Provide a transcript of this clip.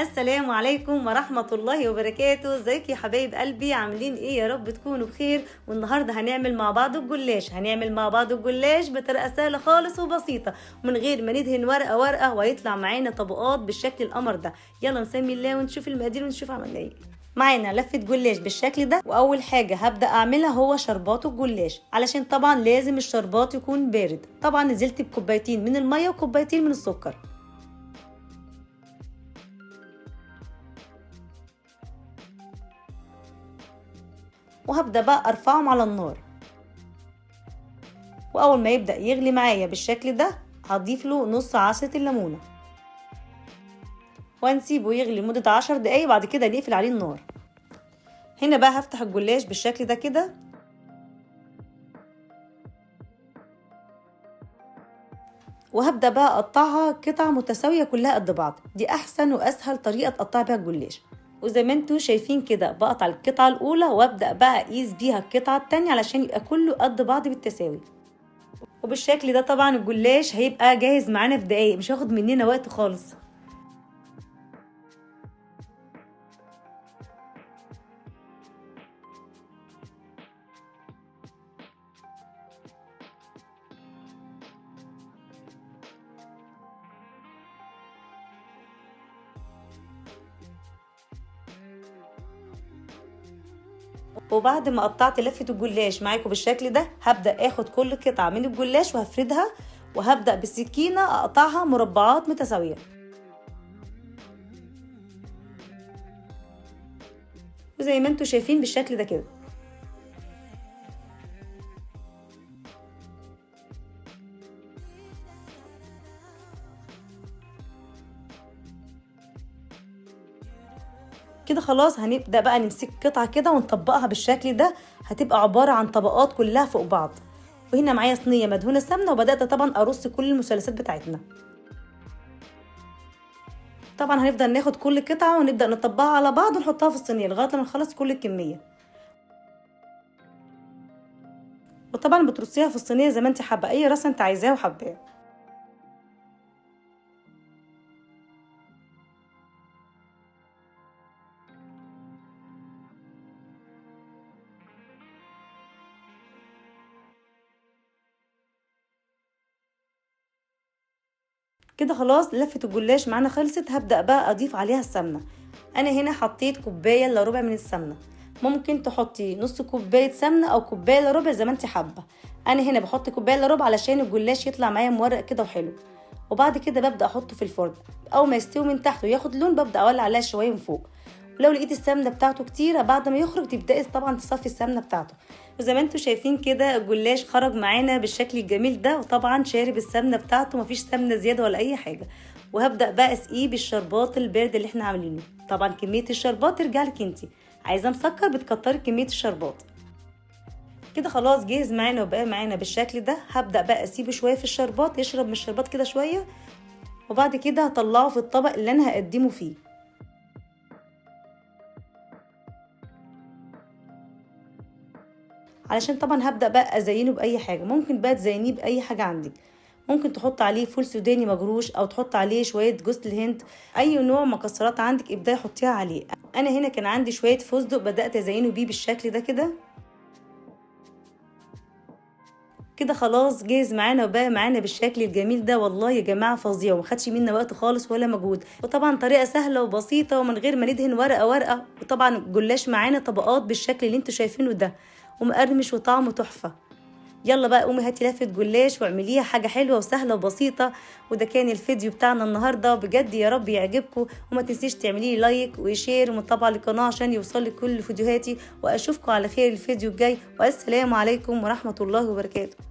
السلام عليكم ورحمة الله وبركاته. ازيك يا حبايب قلبي، عاملين ايه؟ يا رب تكونوا بخير. والنهاردة هنعمل مع بعض الجلاش، هنعمل مع بعض الجلاش بطريقة سهلة خالص وبسيطة ومن غير ما ندهن ورقة ورقة، وهيطلع معانا طبقات بالشكل القمر ده. يلا نسمي الله ونشوف المقادير ونشوف عملنا ايه. معانا لفة جلاش بالشكل ده، واول حاجة هبدأ اعملها هو شربات الجلاش، علشان طبعا لازم الشربات يكون بارد. طبعا نزلت بكوبايتين من المية وكوبايتين من السكر. وهبدأ بقى ارفعهم على النار، واول ما يبدأ يغلي معايا بالشكل ده هضيف له نص عصرة الليمونة وهنسيبه يغلي لمدة 10 دقايق. بعد كده نقفل عليه النار. هنا بقى هفتح الجلاش بالشكل ده كده، وهبدأ بقى اقطعها قطع متساوية كلها قد بعض. دي احسن واسهل طريقة تقطع بيها الجلاش. وزي ما انتوا شايفين كده بقطع القطعة الأولى وابدأ بقى اقيس بيها القطعة التانية علشان يبقى كله قد بعض بالتساوي. وبالشكل ده طبعا الجلاش هيبقى جاهز معانا في دقايق، مش هياخد مننا وقت خالص. وبعد ما قطعت لفة الجلاش معاكم بالشكل ده، هبدأ اخد كل قطعة من الجلاش وهفردها، وهبدأ بالسكينة اقطعها مربعات متساوية. وزي ما انتوا شايفين بالشكل ده كده. كده خلاص هنبدأ بقى نمسك قطعة كده ونطبقها بالشكل ده، هتبقى عبارة عن طبقات كلها فوق بعض. وهنا معايا صينية مدهونة سمنة، وبدأت طبعا أرص كل المثلثات بتاعتنا. طبعا هنفضل ناخد كل قطعة ونبدأ نطبقها على بعض ونحطها في الصينية لغاية لما نخلص كل الكمية. وطبعا بترصيها في الصينية زي ما انت حابة، أي رصة انت عايزاها وحباها. كده خلاص لفة الجلاش معانا خلصت. هبدأ بقى أضيف عليها السمنة. أنا هنا حطيت كوباية إلا ربع من السمنة، ممكن تحطي نص كوباية سمنة أو كوباية إلا ربع زي ما انت حابة. أنا هنا بحط كوباية إلا ربع علشان الجلاش يطلع معايا مورق كده وحلو. وبعد كده ببدأ أحطه في الفرن، أول ما يستوي من تحت وياخد لون ببدأ أولع عليها شوية من فوق. ولو لقيت السمنة بتاعته كتيرة بعد ما يخرج تبداي طبعا تصفي السمنة بتاعته. وزي ما انتم شايفين كده الجلاش خرج معانا بالشكل الجميل ده، وطبعا شارب السمنة بتاعته، مفيش سمنه زيادة ولا اي حاجة. وهبدا بقى اسقيه بالشربات البارد اللي احنا عاملينه. طبعا كمية الشربات ترجع لك انت، عايزه مسكر بتكتري كمية الشربات. كده خلاص جاهز معانا وبقى معانا بالشكل ده. هبدا بقى اسيبه شوية في الشربات، يشرب من الشربات كده شوية، وبعد كده هطلعه في الطبق اللي انا هقدمه فيه. علشان طبعا هبدأ بقى ازينه باي حاجة، ممكن بقى تزينيه باي حاجة عندك. ممكن تحط عليه فول سوداني مجروش، او تحط عليه شوية جوز الهند، اي نوع مكسرات عندك ابداي حطيها عليه. انا هنا كان عندي شوية فستق بدأت ازينه بيه بالشكل ده كده. كده خلاص جاهز معانا وبقى معانا بالشكل الجميل ده. والله يا جماعة فظيع، وما خدش منا وقت خالص ولا مجهود، وطبعا طريقه سهلة وبسيطة ومن غير ما ندهن ورقة ورقة. وطبعا الجلاش معانا طبقات بالشكل اللي انتوا شايفينه ده، ومقرمش وطعمه تحفة. يلا بقى قومي هاتي لفه جلاش واعمليها، حاجة حلوة وسهلة وبسيطة. وده كان الفيديو بتاعنا النهارده، بجد يا رب يعجبكم. وما تنسيش تعملي لي like و share ومتابعة للقناة عشان يوصلك كل فيديوهاتي. واشوفكم على خير الفيديو الجاي، والسلام عليكم ورحمة الله وبركاته.